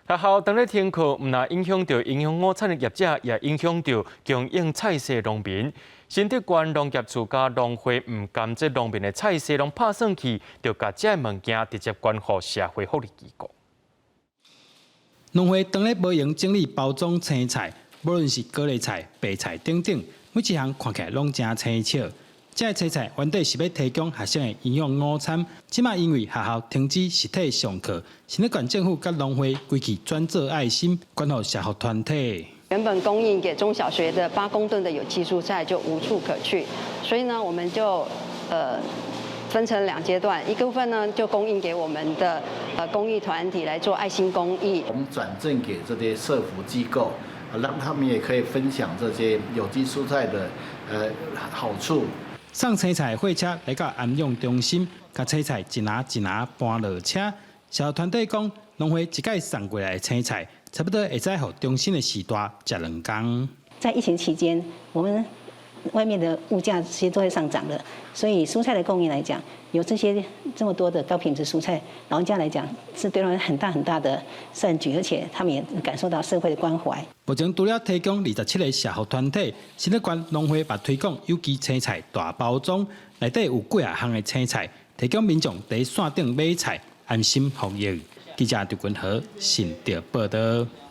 學校當咧停課，毋但影響著營養午餐的業者，也影響著供應菜蔬農民。新竹縣農業處佮農會毋甘這農民的菜蔬攏拍算去，就共這个物件直接捐予社會福利機構。農會當咧無閒整理包裝青菜，無論是高麗菜、白菜等等，每一項看起來攏誠青俏。這个青菜原底是欲提供學生的營養午餐，這馬因為學校停止實體上課，新竹縣政府佮農會規氣轉做愛心，捐予社福團體。原本供應給中小學的8公噸的有機蔬菜就無處可去，所以呢，我們就分成兩階段，一個部分呢就供應給我們的公益團體來做愛心公益。我們轉贈給這些社福機構，讓他們也可以分享這些有機蔬菜的好處。送青菜的貨車來到安養中心，共青菜一籃一籃搬落車。社福團體講，農會這擺送過來的青菜，差不多會使予中心的序大食2工。在疫情期間，我們外面的物價其實都在上漲的，所以蔬菜的供應來講，有這些這麼多的高品質蔬菜，老人家來講是對他們很大很大的善舉，而且他們也感受到社會的關懷。目前除了提供27個社福團體，新竹縣農會嘛推廣有機青菜大包裝，內底有幾仔項的青菜，提供民眾佇線頂買菜，安心防疫。記者劉君和新竹報導。